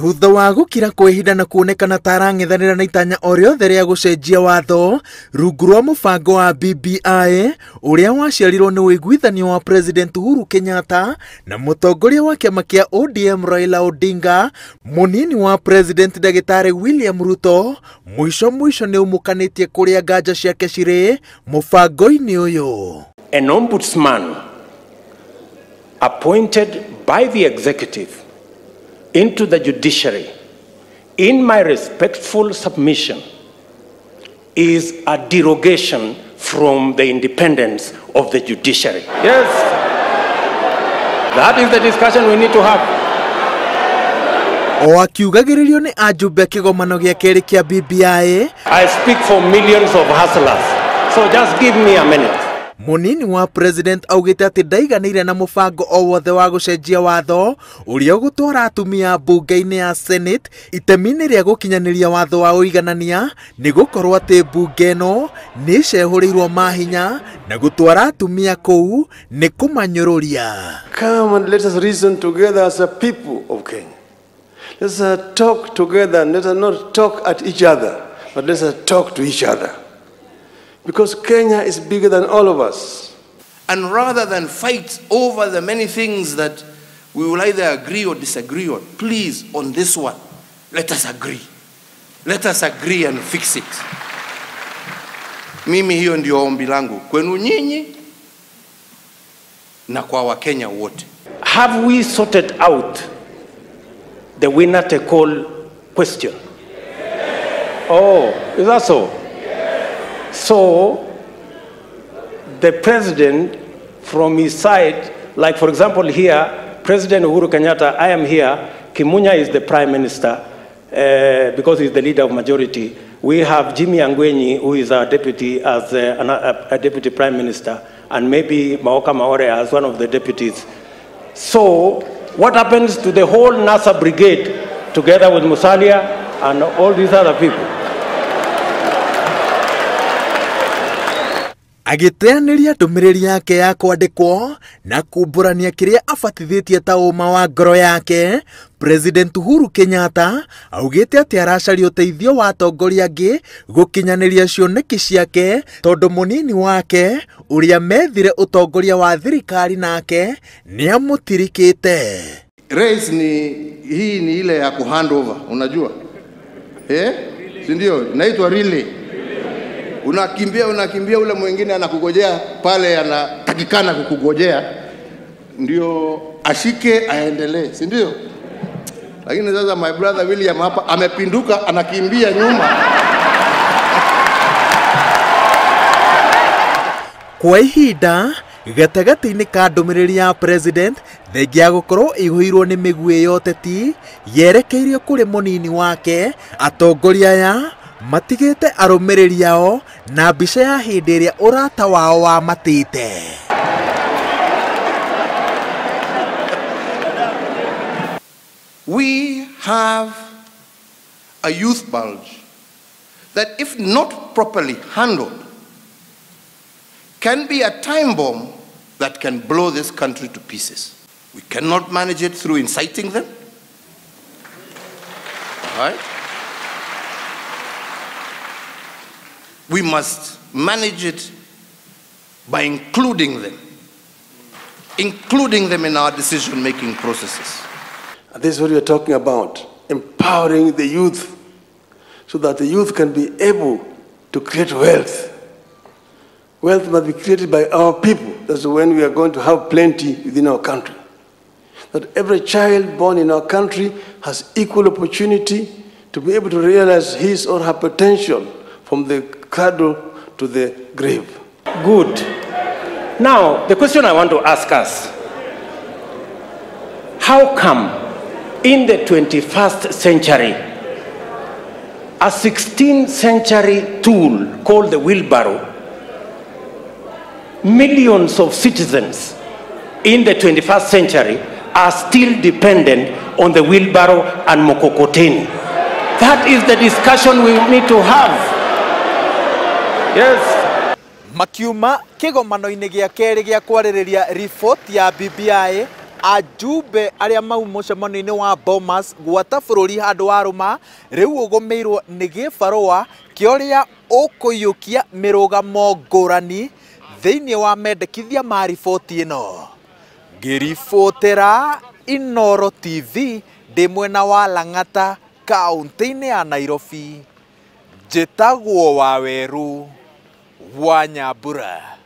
Thutha wa gũkira kwa ihinda na kuonekana ta arang'ethanĩra na itanya o rĩothe rĩa gũcenjia watho rungu rwa mũbango wa BBI ũrĩa waciarirwo nĩ ũiguithanio wa President Uhuru Kenyatta na mũtongoria wa kĩama kĩa ODM Raila Odinga, mũnini wa President Ndagĩtarĩ William Ruto mũico mũico nĩ ũmũkanĩtie kũrĩa nganja ciake cirĩ mũbango-inĩ ũyũ. An ombudsman appointed by the executive into the judiciary, in my respectful submission, is a derogation from the independence of the judiciary. Yes, that is the discussion we need to have. O akiugagĩrĩrio nĩ ajumbe kĩgomano gĩa kerĩ kĩa BBI. I speak for millions of hustlers, so just give me a minute. Munini wa President augĩte atĩ ndaiganĩire na mũbango o wothe wa gũcenjia watho ũrĩa ũgũtwara atumia mbunge-inĩ ya Senate itemi-inĩ rĩa gũkinyanĩria watho wa ũiganania, nĩ gũkorwo atĩ mbunge ĩno nĩ ĩcehũrĩirwo mahinya na gũtwara atumia kũu nĩ kũmanyũrũria. Come and let us reason together as a people of Kenya. Let us talk together and let us not talk at each other, but let us talk to each other. Because Kenya is bigger than all of us. And rather than fight over the many things that we will either agree or disagree on, please, on this one, let us agree. Let us agree and fix it. Mimi hiyo ndio ombi langu kwenu nyinyi na kwa Wakenya wote. Have we sorted out the winner take all question? Oh, is that so? So, the president from his side, like for example here, President Uhuru Kenyatta, I am here, Kimunya is the prime minister because he's the leader of majority. We have Jimmy Angwenyi, who is our deputy as a deputy prime minister, and maybe Maoka Maore as one of the deputies. So, what happens to the whole NASA brigade together with Musalia and all these other people? Agĩteanĩria ndũmĩrĩri yake ya kwandĩkwo na kumbũrania kĩrĩa abatithĩtie ta ũma wa ngoro yake, President Uhuru Kenyatta augĩte atĩ aracaria ũteithio wa atongoria angĩ gũkinyanĩria cioneki ciake tondũ mũnini wake ũrĩa methire ũtongoria wa thirikari nake nĩamũtirikĩte. Race ni hii ni ile ya ku hand over, unajua? Eh? Si ndio? Inaitwa relay. Unakimbia, unakimbia, ule mwingine anakugojea pale, anatakikana kukugojea ndio ashike aendelee, si ndio? Lakini sasa my brother William hapa amepinduka, anakimbia nyuma. Kwa ihinda gatagatĩ-inĩ ka ndũmĩrĩri ya President thengia gũkorwo ĩihũirwo nĩ mĩguĩ ya ũteti yerekeirio kũrĩ mũnini wake, atongoria aya matigĩte arũmĩrĩri ao na mbica ya hĩndĩ ĩrĩa ũrata wao wamatĩte. We have a youth bulge that, if not properly handled, can be a time bomb that can blow this country to pieces. We cannot manage it through inciting them. All right? We must manage it by including them in our decision-making processes. And this is what we are talking about, empowering the youth so that the youth can be able to create wealth. Wealth must be created by our people. That's when we are going to have plenty within our country. That every child born in our country has equal opportunity to be able to realize his or her potential from the cradle to the grave. Good. Now, the question I want to ask us, how come in the 21st century, a 16th century tool called the wheelbarrow, millions of citizens in the 21st century are still dependent on the wheelbarrow and mkokoteni? That is the discussion we need to have. Yes. Makiuma kĩgomano-inĩ gĩa kerĩ gĩa kwarĩrĩria riboti ya BBI, Ajumbe arĩa mau mũcemanio-inĩ wa Bomas gwata bũrũri handũ wa rũma rĩu ũgũmĩirwo nĩ gĩbarũa kĩa ũrĩa ũkũiyũkia mĩrũgamo ngũrani thĩinĩ wa mendekithia ma riboti ĩno. Ngĩribotera Inooro TV ndĩ mwena wa Lang'ata kaũntĩ-inĩ ya Nairobi, njĩtagwo Wawerũ wa Nyambura.